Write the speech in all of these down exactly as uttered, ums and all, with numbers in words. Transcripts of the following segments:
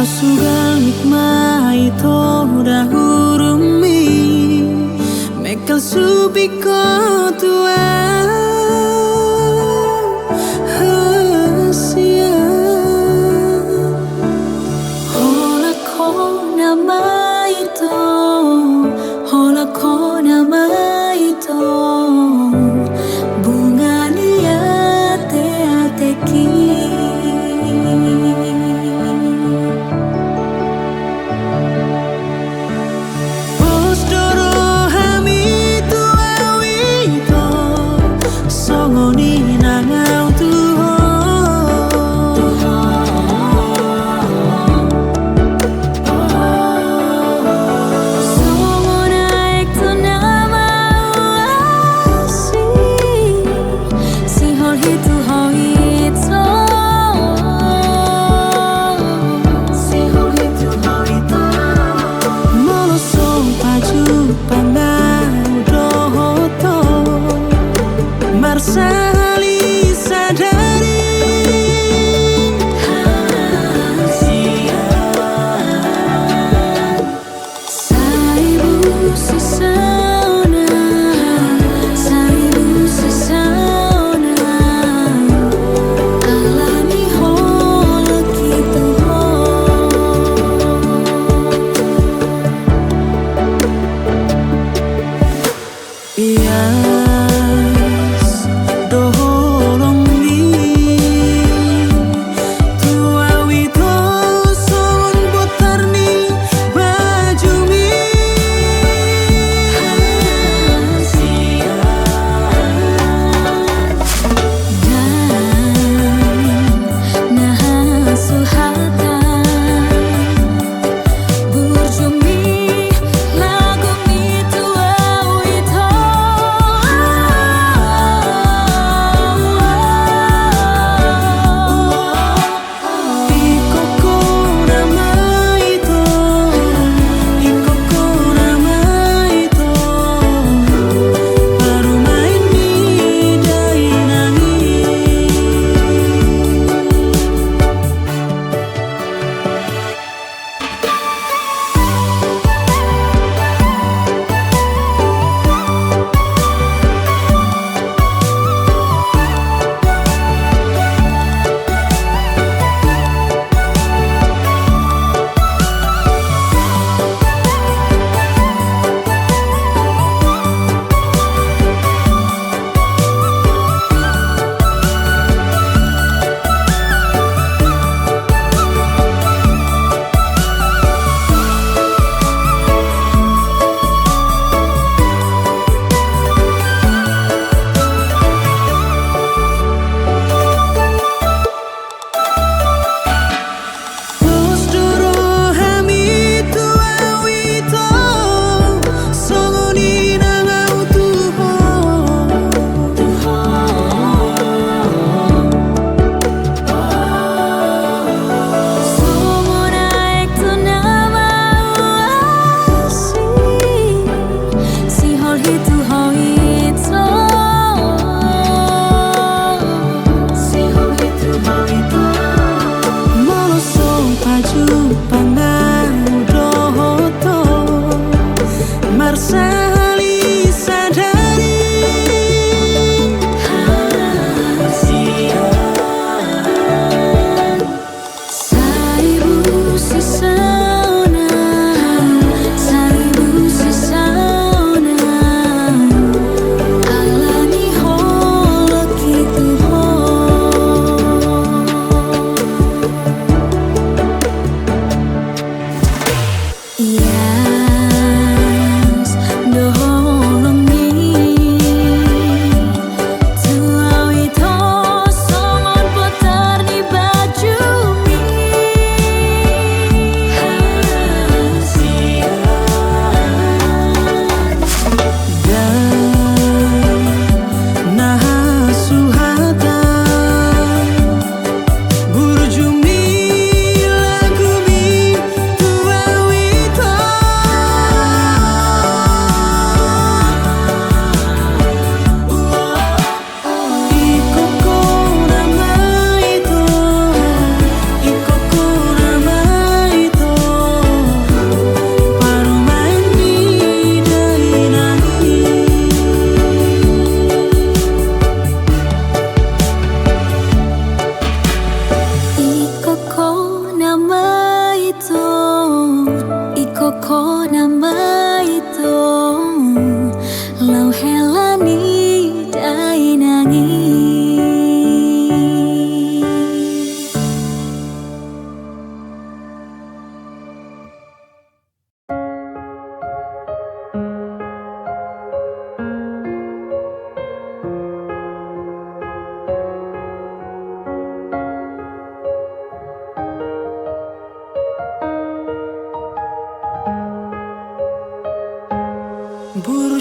Sugamik ma ito dahurummi, mengkal supingko tu au hasian. Hola hona ma ito, hola hona ma ito, bunga ni ateateki. Pos do rohami tu au ito,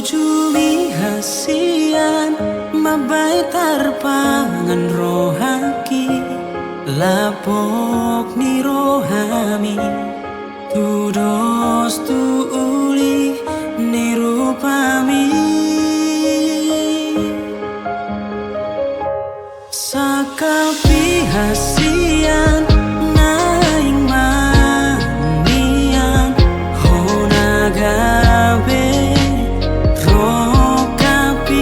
Cumi hasian mambahen tarpangan rohangki, lapok ni rohami, tudos tu uli ni rupami. Sangkap i hasian naeng mangian, hona gabe rongkap i.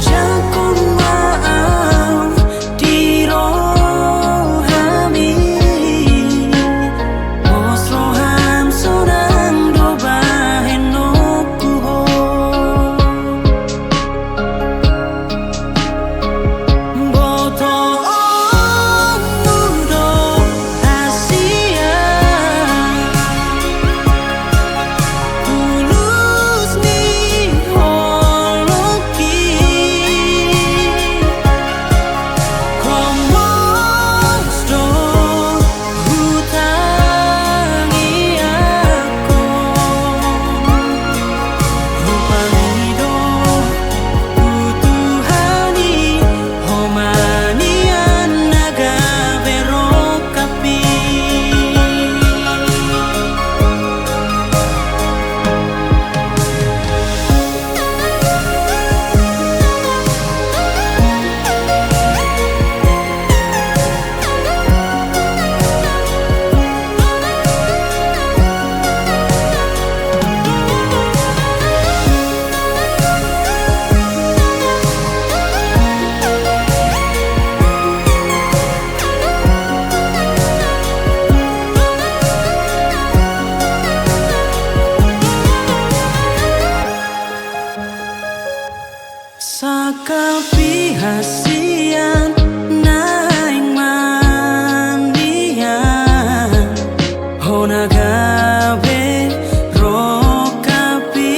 Jangkon ma au di rohami, pos roham sonang do bahenonku ho. Botoonmu do hasian, tulus ni holongki, homos do hutangiangkon. Rupami do butuhon i, ho ma nian na gabe rongkap i. Sangkap i hasian naeng mangian, hona gabe rongkap i.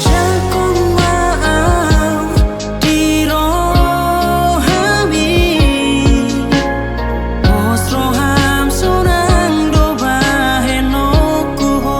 Jangkon ma au di rohami, pos roham sonang do bahenonku ho.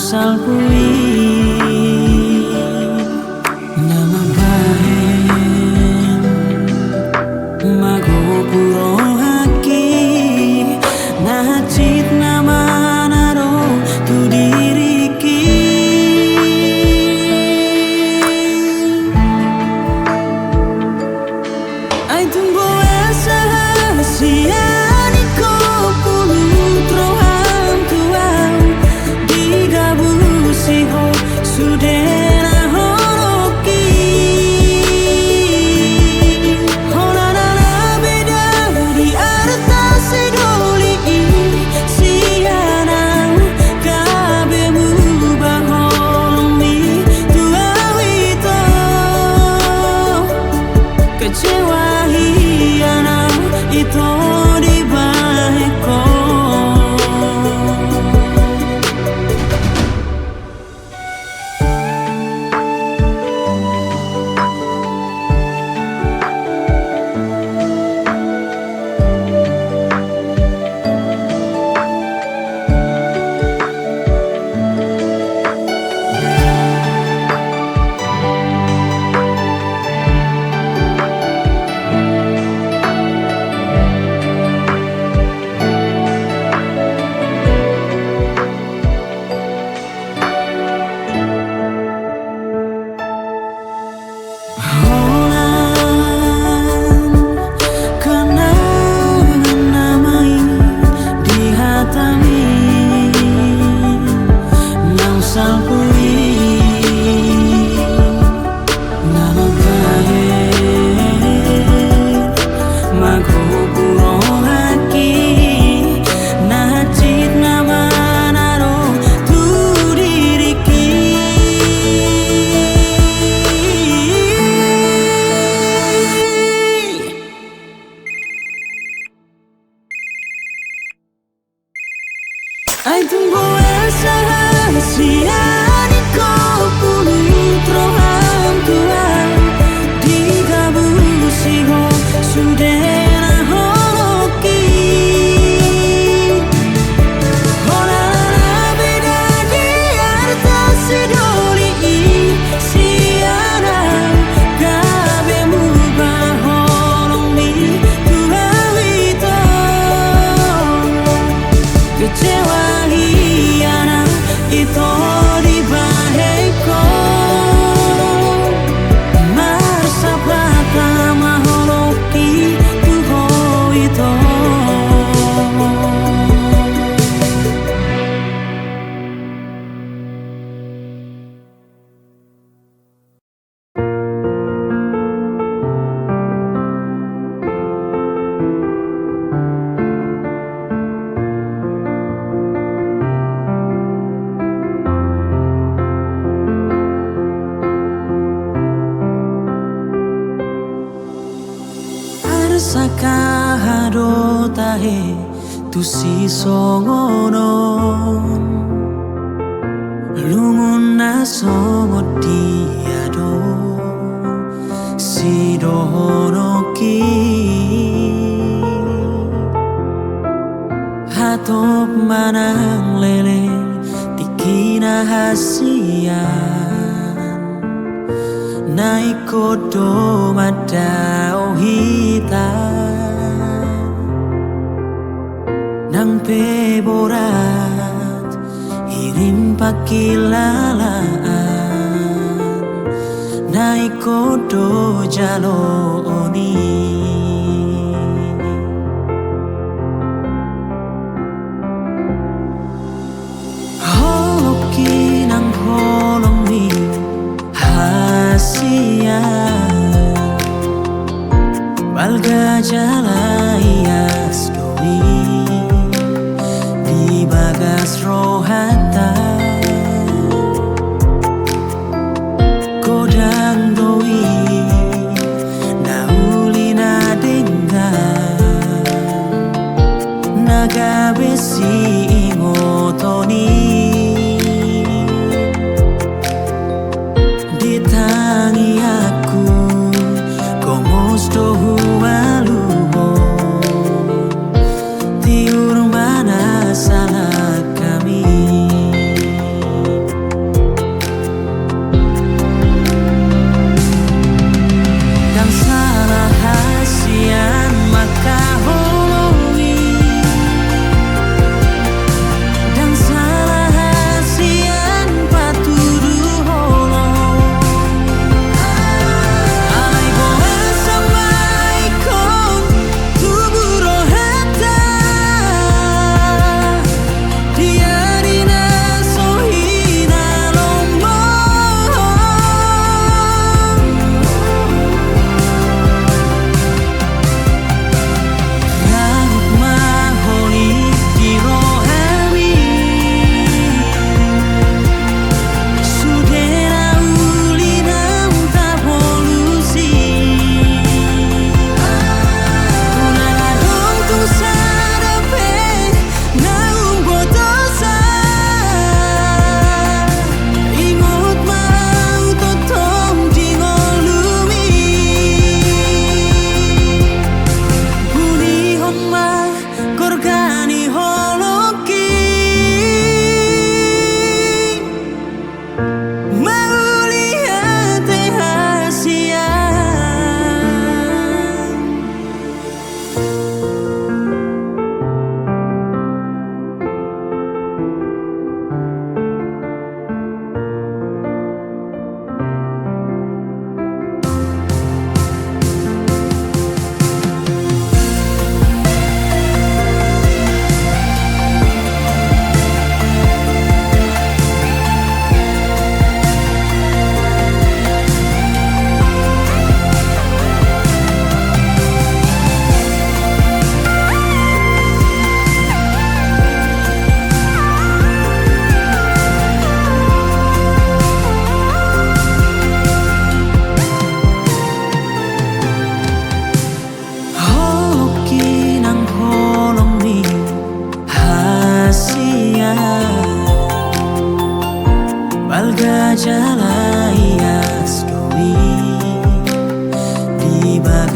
Salpu i na mambahen magopu rohangki, na hansit na manaro tu diringki. Ai tung boasa hasian ingkon pulut roham tu ahu, digabusi ho sude na holongki. Holan na beda di arta sidoli i, sian ahu gabe muba holongmi tu ahu ito. Kecewa hian ahu ito dibahen ho. Holan kenangan nama i di hatami, naung salpu i na mambahen magopu rohangki, na hansit na manaro tu diringki. Ai tung boasa hasian ingkon pulut roham tu ahu, digabusi ho sude na holongki. Holan na beda di arta sidoli i, sian ahu gabe muba holongmi tu ahu ito. Kecewa hian ahu ito dibahen ho, marsapata ma holongki tu ho ito. Arsak aha do tahe tu sisongon on, lungun na songon dia do sidohononki. Hatop manang leleng tingki na hasian, na ingkon do mandao hita. Nang pe borat hirim pangkilalaan, na ingkon do jaloon i. Holongki nang holong ni hasian, balga jala ias do i di bagas rohanta. Godang do i na uli na denggan, na gabe siingoton i. Di tangiangku gomos do hualuhon, tiur ma na salak hami.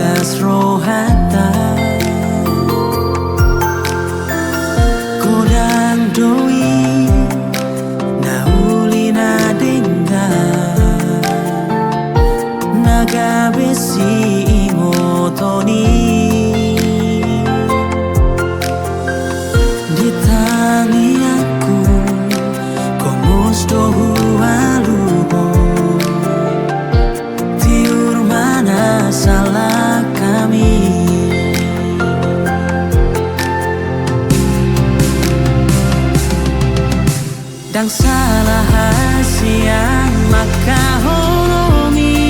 Las rohanta. Godang do i na uli na denggan na gabe siingoton i. Di tangiangku gomos do hualuhon. Tiur ma na salah hami. Ndang salah hasian mangkaholongi.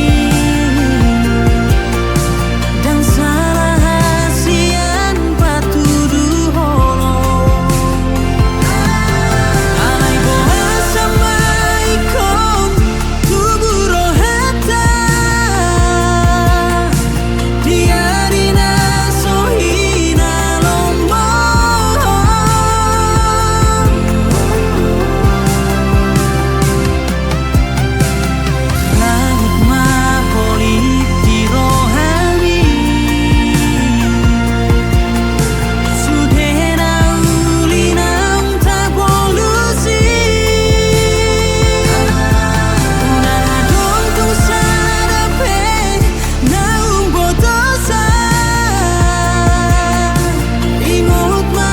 Ndang salah hasian patudu holong. Alai boasa ma ingkon tubu rohanta di ari na so hinalomohon. Langit ma polip di rohami. Sude na uli naung tabolus i. Unang adong tung sada pe na umbotosa. Ingot ma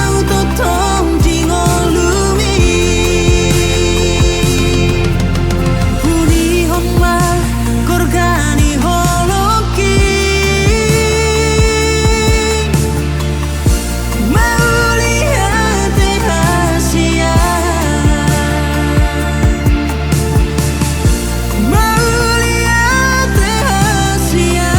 au tongtong di ngolumi. Punihon ma gorga ni holongki. Mauliate hasian. Mauliate hasian.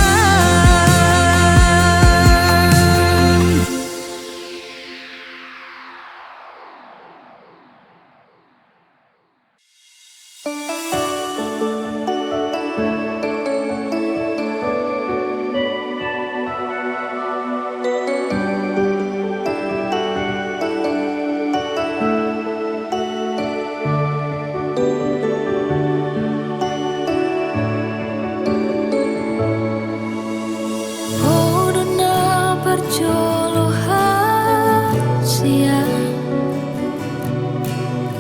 Ho do na parjolo hasian,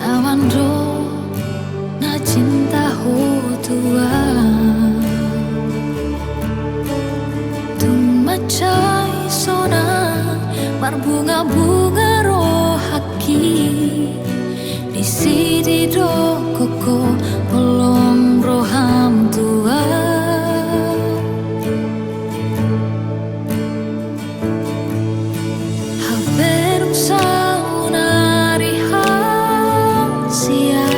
na mandok na cinta ho tu ahu. Tung mansai sonang marbunga-bunga rohangki, disi didok ho holong roham tu ahu. Hape dung saonari hasian,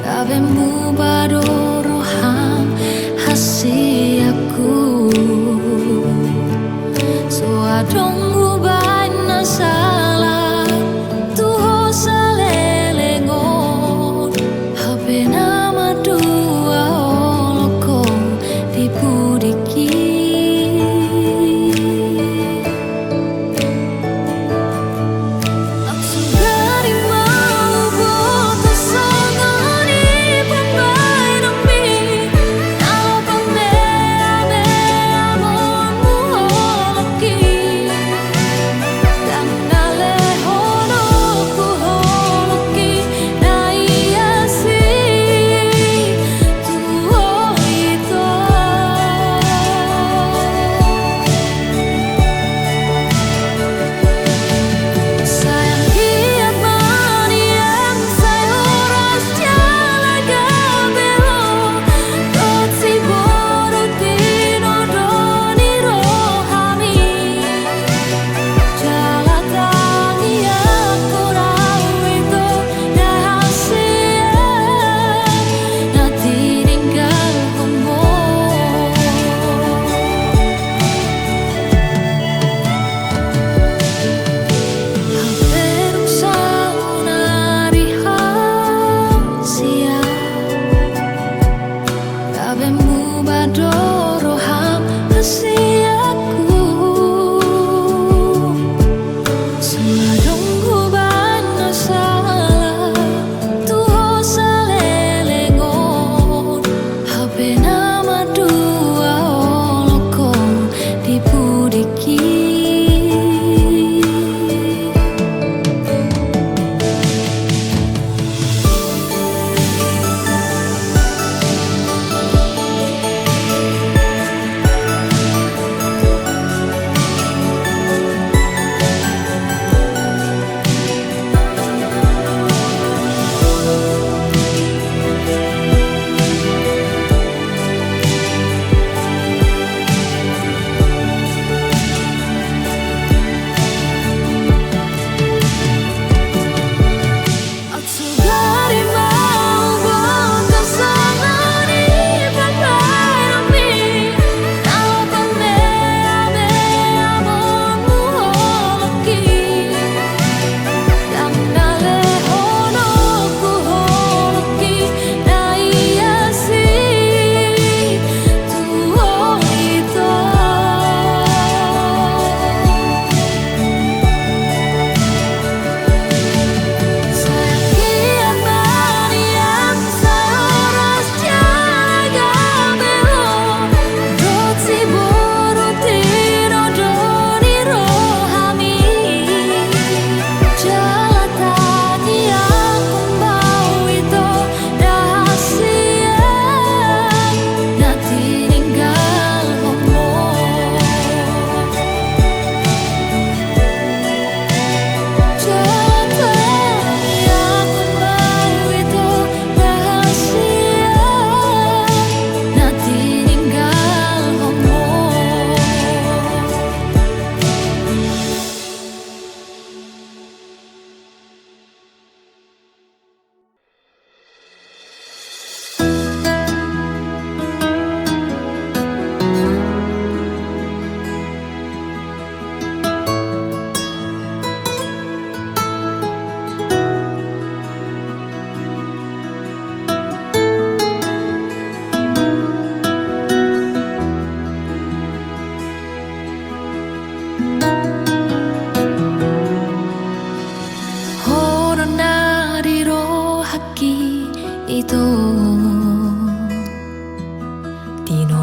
gabe muba do roham hasianku. So adong hubaen na sala tu ho saleleng on. Hape na mandua holongku di pudingki. Langsung gari ma huboto songon i pambahenonmi, na laho pameameamon mu holongki.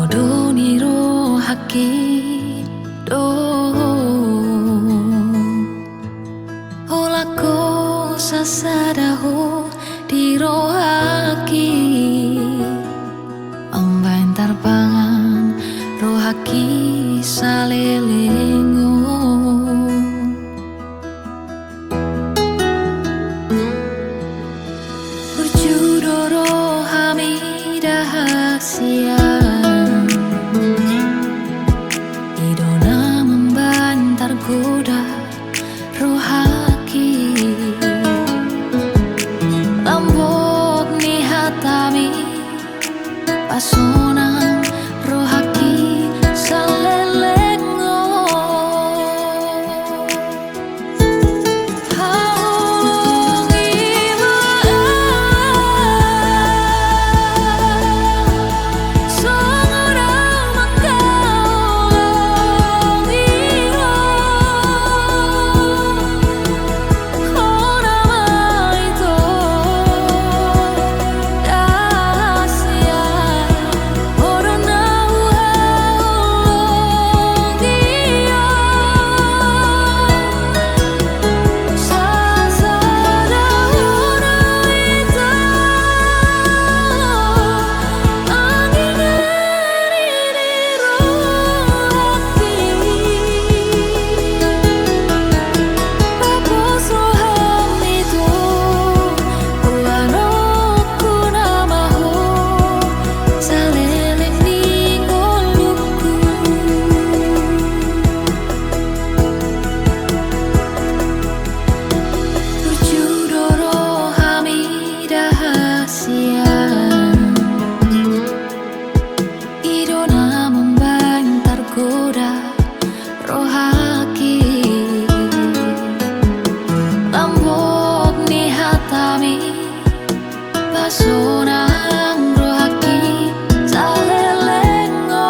Do ni rohangki do, holan ho sasada ho di rohangki, mambahen tarpangan rohangki saleleng on. Burju do rohami da hasian, i do na mambahen targoda rohangki. Lambok ni hatami pasonang rohangki saleleng on. Haholongi ma au, songon au manghaholongi ho. Hona ma ito da hasian, ho do na huhaholongi on. Sasada hona ito, anggiat ni rohangki. Papos roham ito, anakku nama ho saleleng ni ngolungku. Burju do rohami da hasian, i do na mambahen targoda rohangki. Lambok ni hatami pasonang rohangki saleleng on.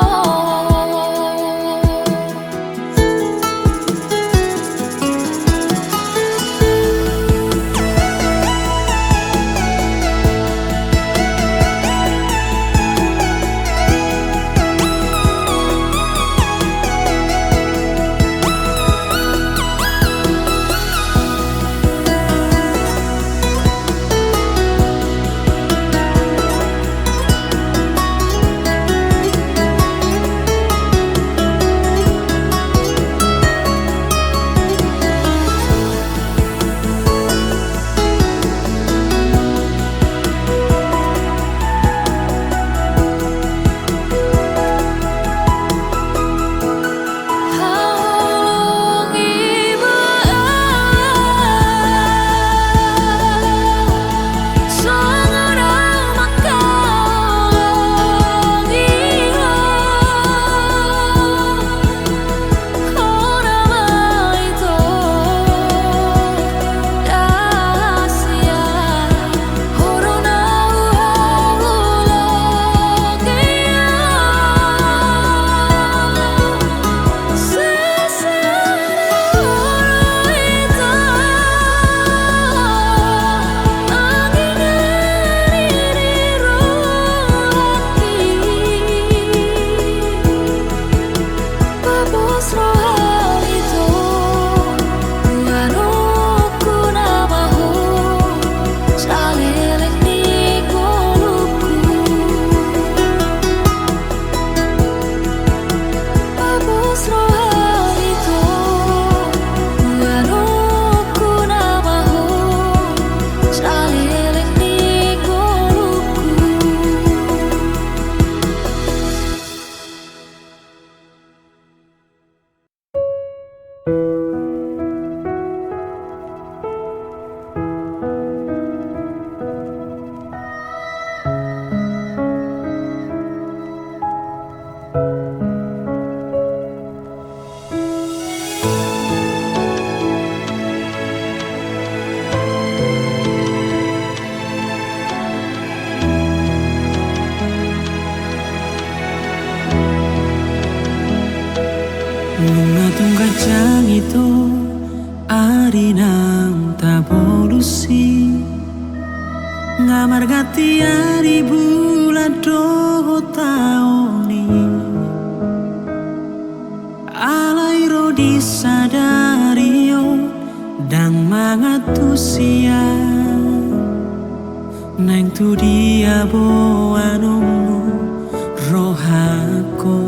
Nunga tung ganjang ito ari naung tabolus i, nga marganti ari bulan dohot taon i. Tu dia boanonmu rohangku?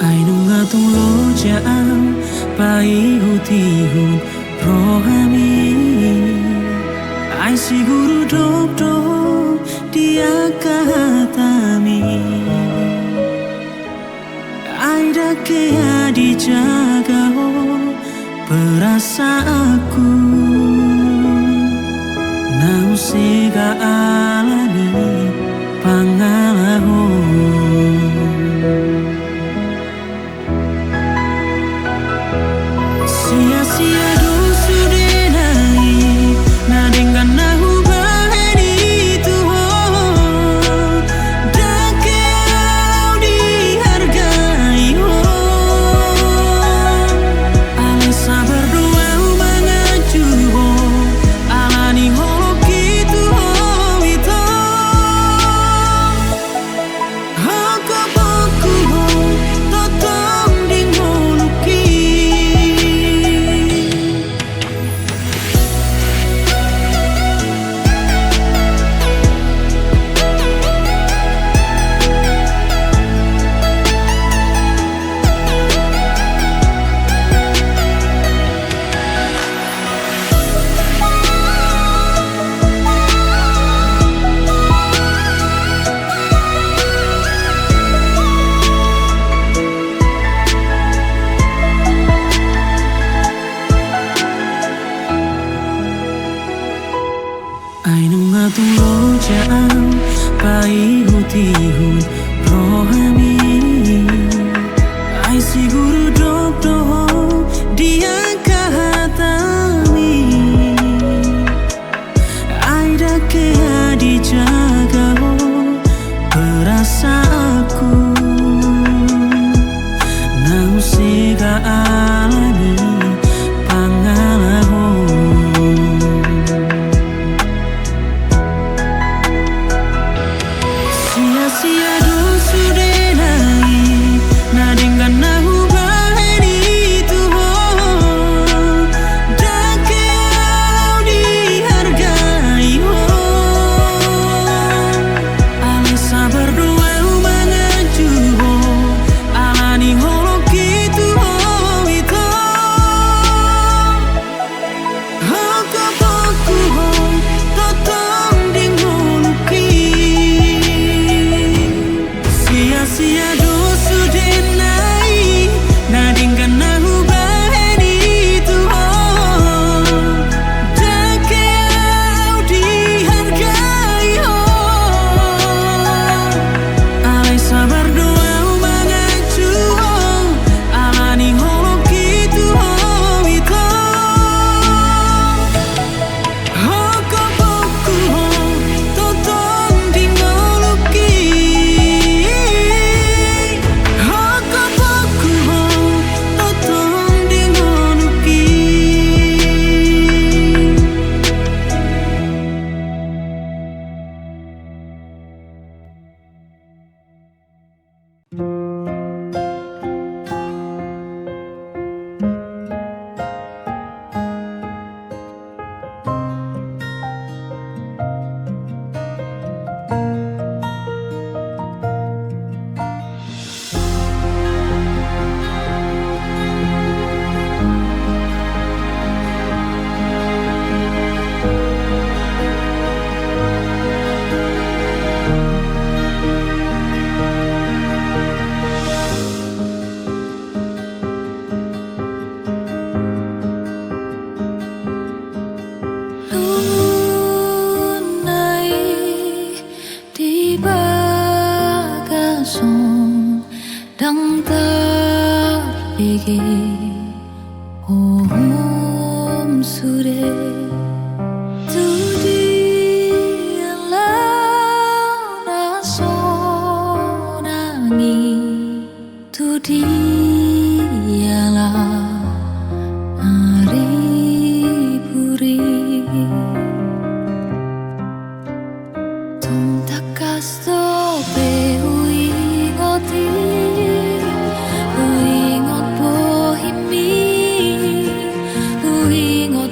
Ai nunga tung loja au paihutihut rohami. Ai siguru dok do di angka hatami. Ai dang hea dijaga ho perasaanku, naung sega ala ni pangalaho. Sia-sia do sude nai na denggan na hubahen i tu ho. Dang hea au dihargai ho. Alai sabar do au manganju ho, ala ni holongki tu ho ito. Ho gokhonku ho, tongtong di ngolungki. Ai nunga tung loja au paihutihut rohami. Ai siguru dok do ho di angka hatami. Ai dang hea dijaga ho perasaanku, naung sega ala ni pangalaho. Sia-sia do sude nai na denggan na hubahen i tu ho. Dang hea au dihargai ho. Alai sabar do au manganju ho, ala ni holongki tu ho ito. Ho gokhonku ho, tongtong di ngolungki. Sia-sia do sude nai na denggan na hubahen i tu ho. Dang hea au dihargai ho. Alai sabar do au manganju ho, ala ni holongki tu ho ito. Ho gokhonku ho, tongtong di ngolungki. Ho gokhonku ho, tongtong di ngolungki. Lungun na i di bagason ndang tarbege, uhum sude tu dia laho na sonang i. Tu dia laho na riburi. Tung tangkas dope huingot i, huingot bohimi, huingot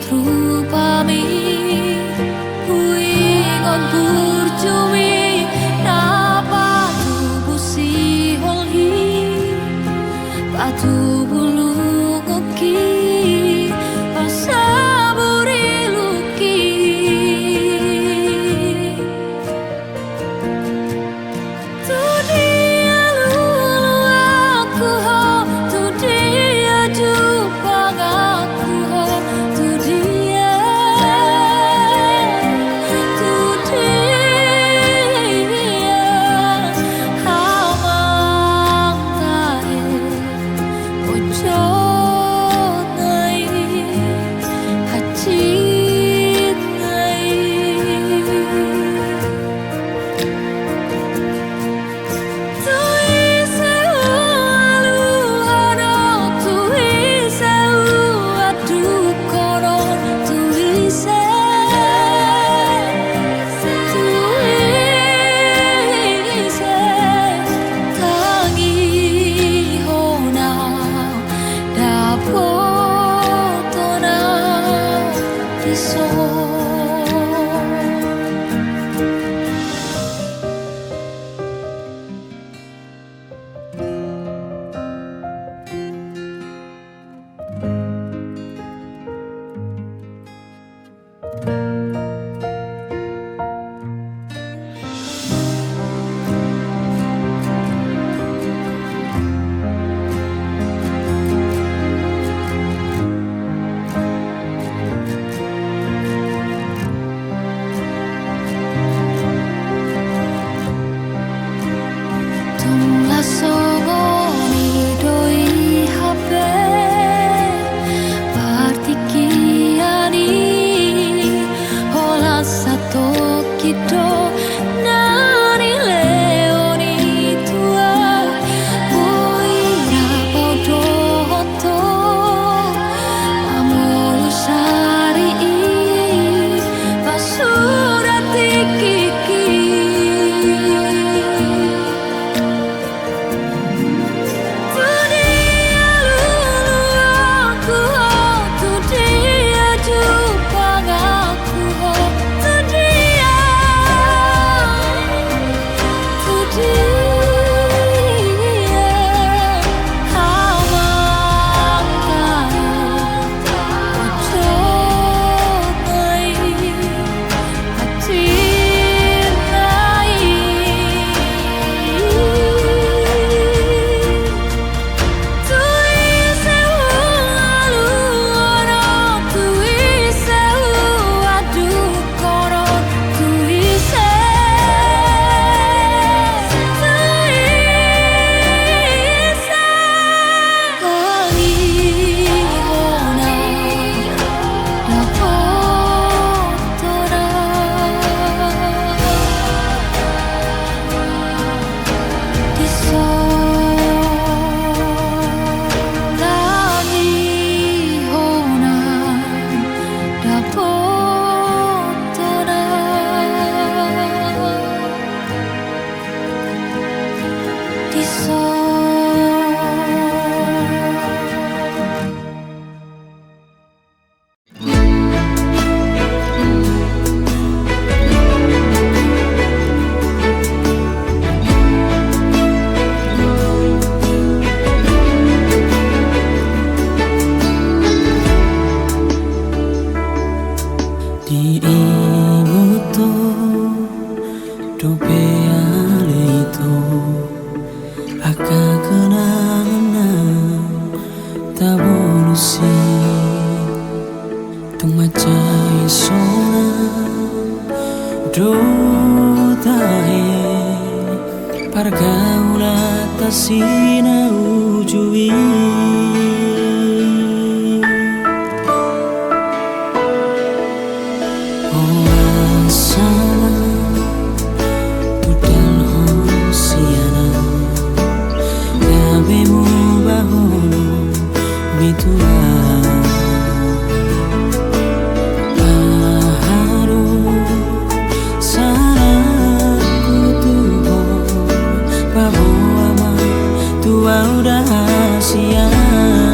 Dope ale ito angka kenangan na tabolus i. Tung mansai sonang do tahe pargaulan ta si na uju i. Holan salam tu denggan sianan, gabe muba holong mitua. Aha do salamku tu ho, paboa ma tu ahu da hasian.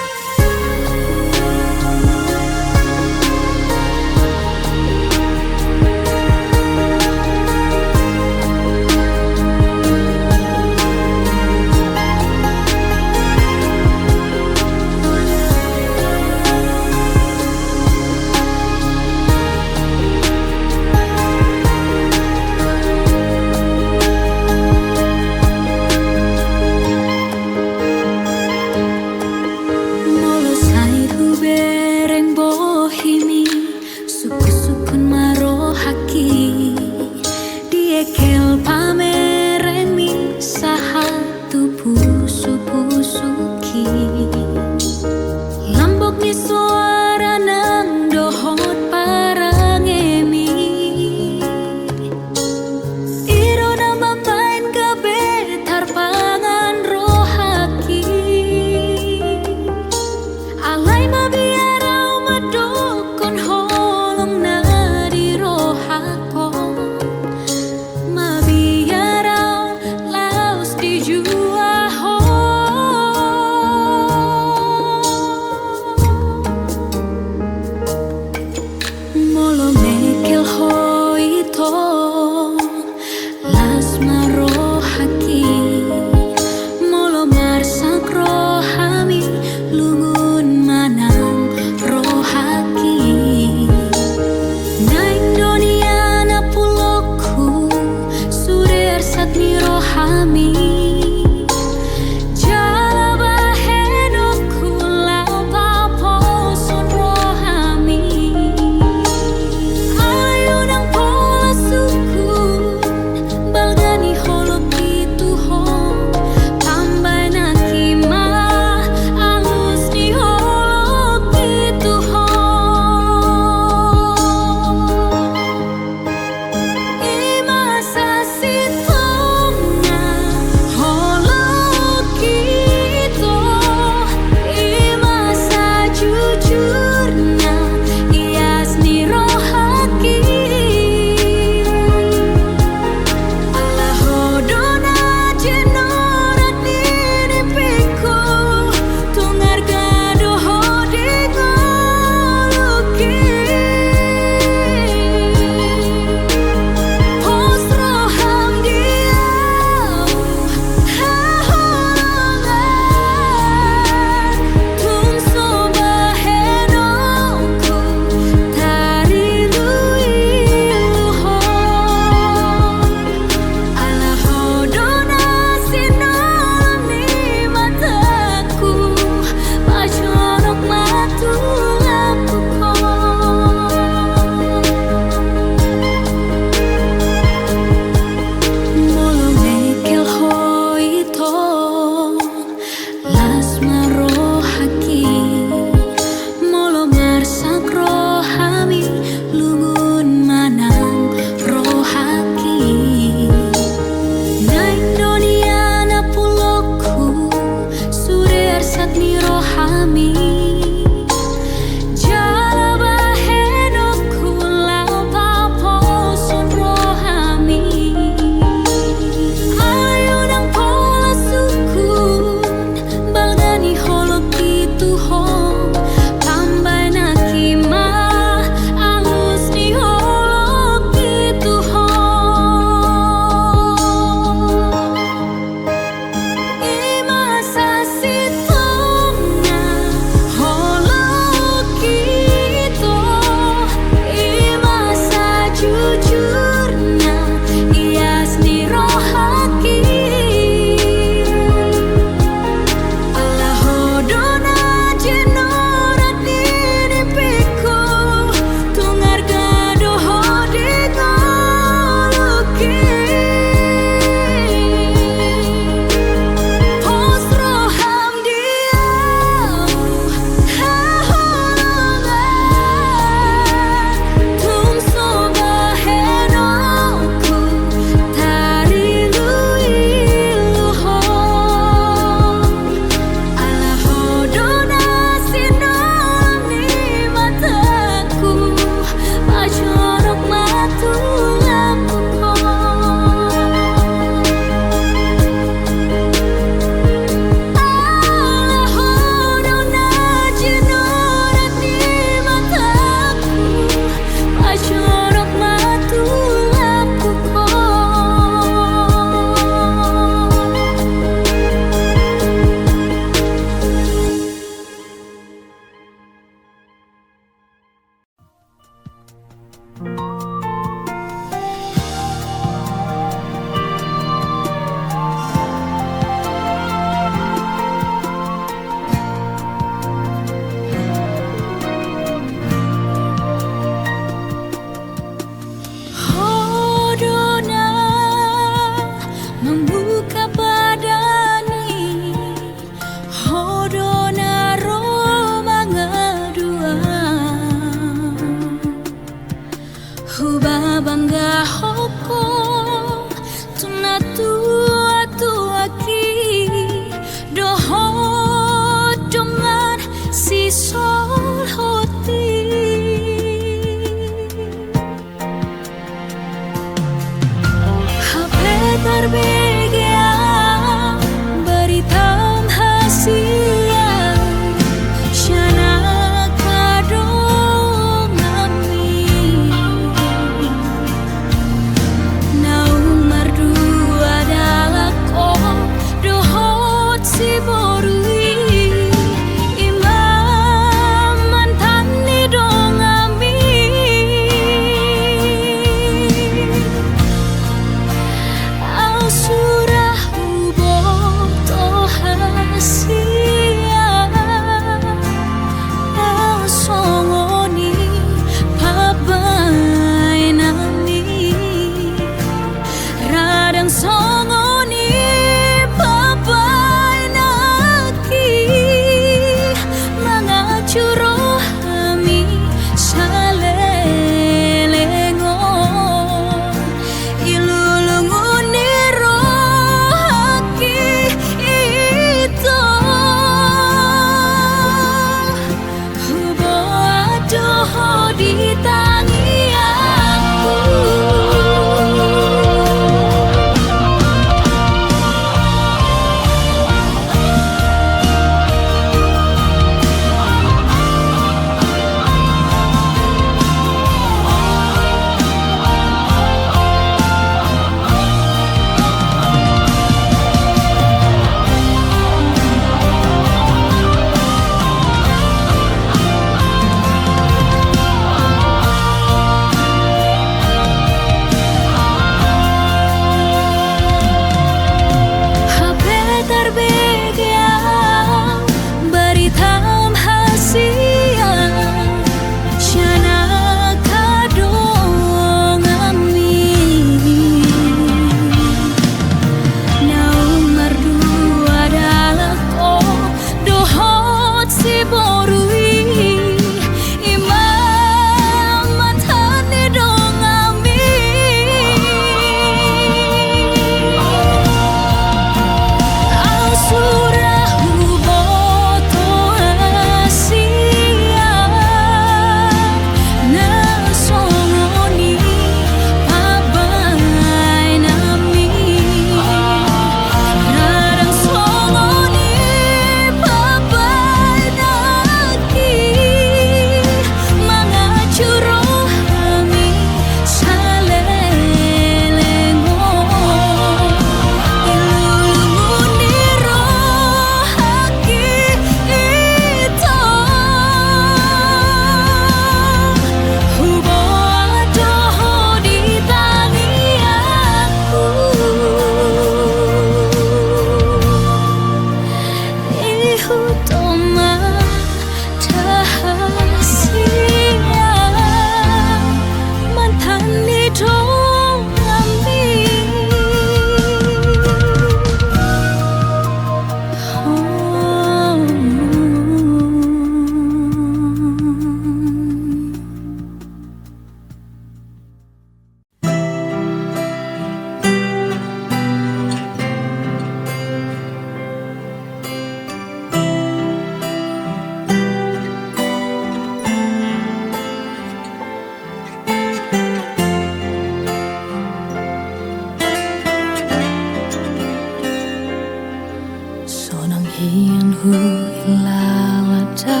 Ala da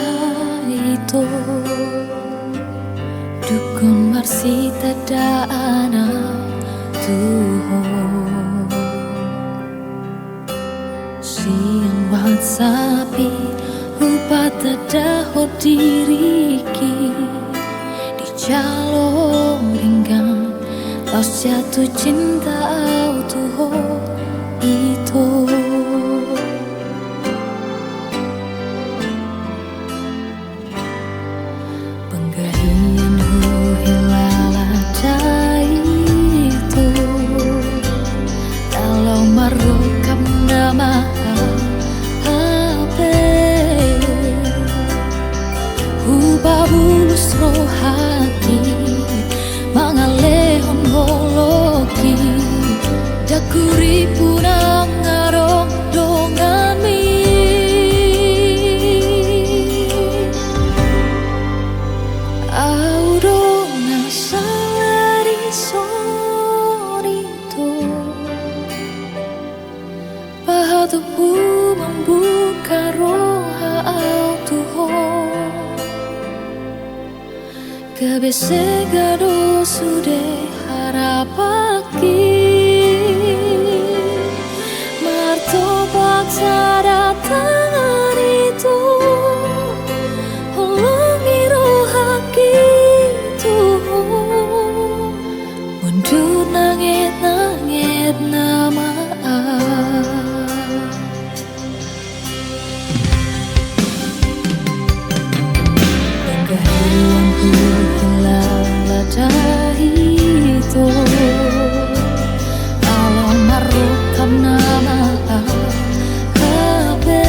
ito, dungkon marsitandaan au tu Ho. Sian WhatsApp i hupatandahon diringki, dijalo denggan, laos jatuh cinta au tu Ho ito. Panggabean huhilala da ito, na laho marrongkap nama au hape. Hupabulus rohangki mangalehon holongki, ndang hurimpu nang adong donganmi. Au do na sala dison ito, pahatophu mambuka roha au tu Ho. Gabe sega do sude harapanki, martopang sada tangan ito, holongi rohangki tu Ho, mundur nanget-nanget nama au. Panggabean huhilala da ito, ala marrongkap nama au hape.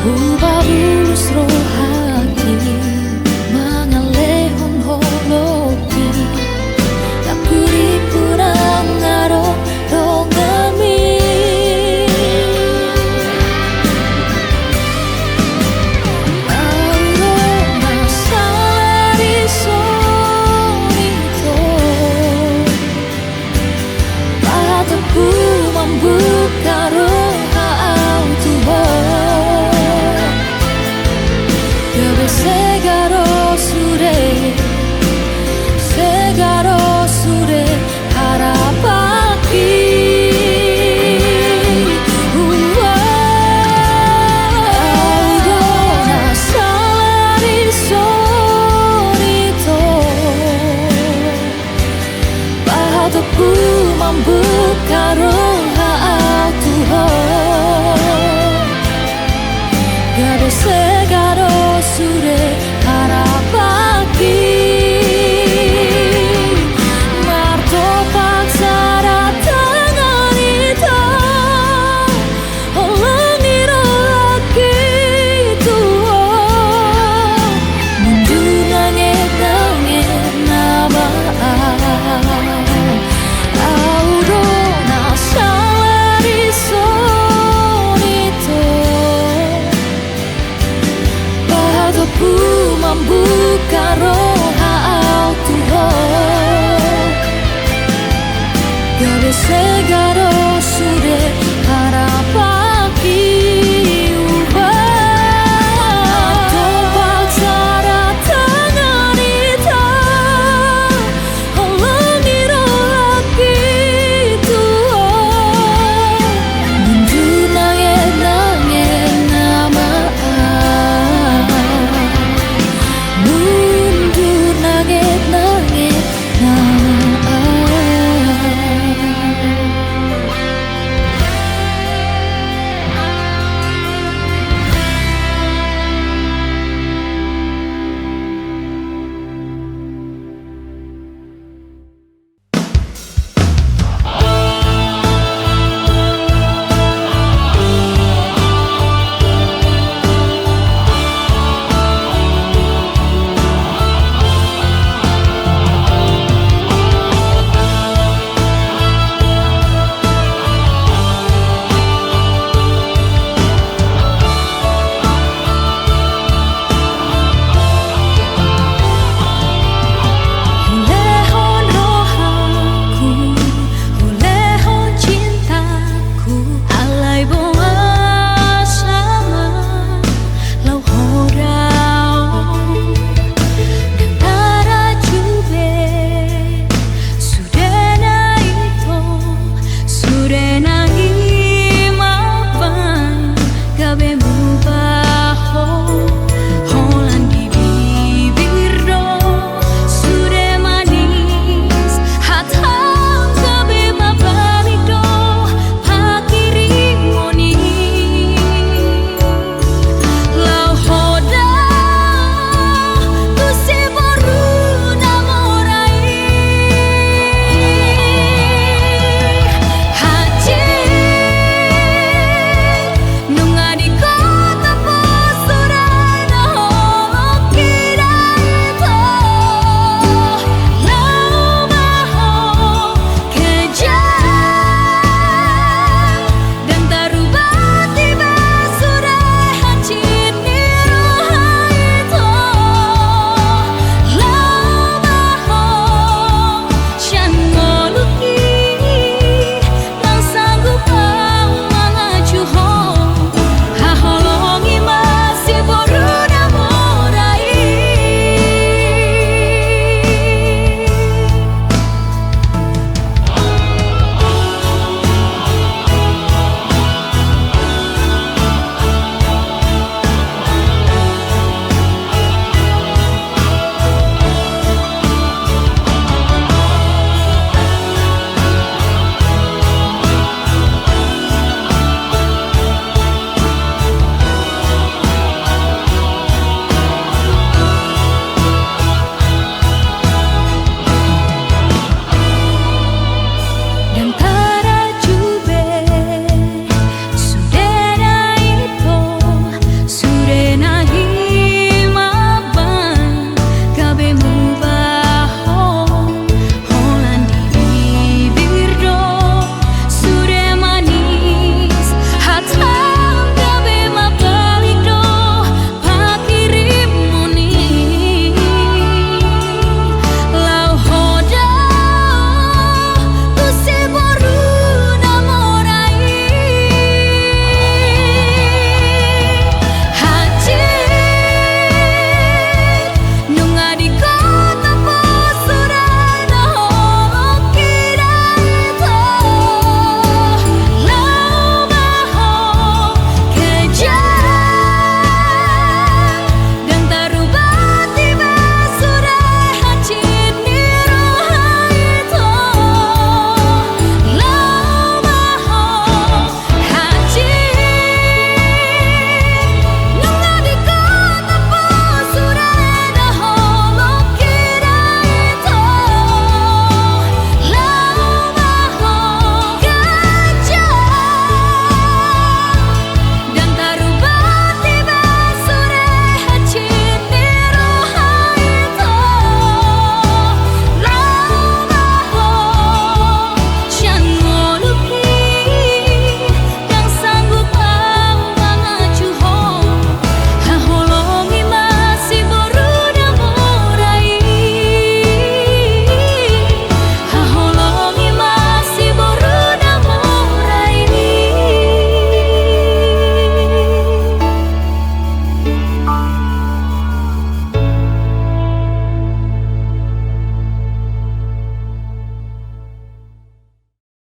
Hupabulus rohangki mangalehon holongki, ndang hurimpu nang adong donganmi. Au do na sala dison ito, pahatophu mambuka roha au tu Ho. Gabe sega do sude, sega do sude harapanki. Au do na sala dison ito, pahatophu mambuka roha au tu Ho. Gabe se